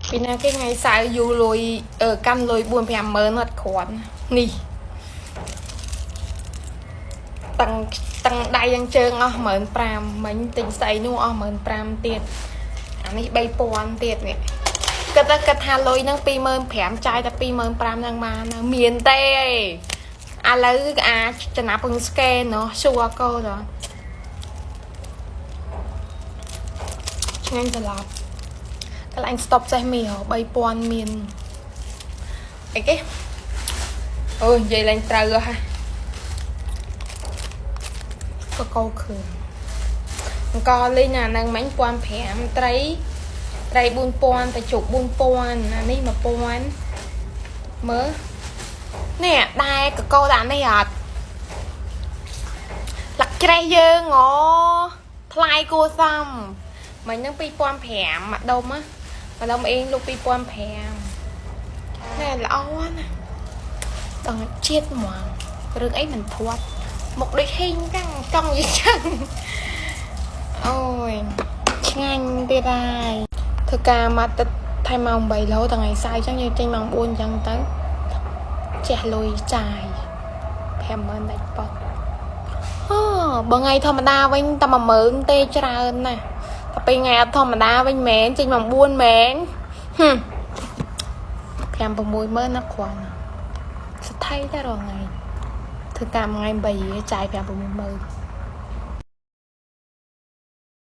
ពីណាគេថ្ងៃសៅរ៍យូរលុយអឺកាន់លុយ4 5ម៉ឺនអត់គ្រាន់នេះតឹងតឹងដៃយ៉ាងជើងអស់15,000មិញទិញស្អីនោះអស់15,000ទៀតអានេះ3000ទៀតនេះគិតទៅគិតថាលុយហ្នឹង25,000ចាយតែ25,000ហ្នឹងបានណាមានទេឥឡូវអាចចំណាប់ពឹង scan ណោះ QR code ដល់ឆ្ងាញ់ត្រឡប់កន្លែង stop ចេះមីហ៎3000មានអីគេអូយនិយាយឡើងត្រូវហ៎កកោគ្រឿងអង្គលេងអាហ្នឹងមិញ1500ត្រីត្រី4000ទៅជុក4000អានេះ1000មើលនេះដែរកកោដាក់នេះអត់លាក់ច្រេះយើងអូថ្លៃគួសមមិញហ្នឹង2500មួយដុំណាមួយដុំអេងលុក2500ណែល្អណាស់ដល់ជាតិហ្មងរឿងអីមិនធាត់មុខដូចហេងចឹងចង់និយាយចឹងអូយឆ្ងាញ់ទៀតហើយធ្វើការមកទឹកថៃម៉ោង8រហូតដល់ថ្ងៃសៅរ៍ចឹងយើងចេញម៉ោង4ចឹងទៅជះលុយចាយ50000ដាច់ប៉ុតអូបើថ្ងៃធម្មតាវិញតែ10000ទេច្រើនណាស់តែពេលថ្ងៃអត់ធម្មតាវិញមែនចេញម៉ោង4មែនហឹម5 60000ណាគ្រាន់ស្ថៃតែរាល់ថ្ងៃធ្វើការមួយថ្ងៃ8ចាយ5 60000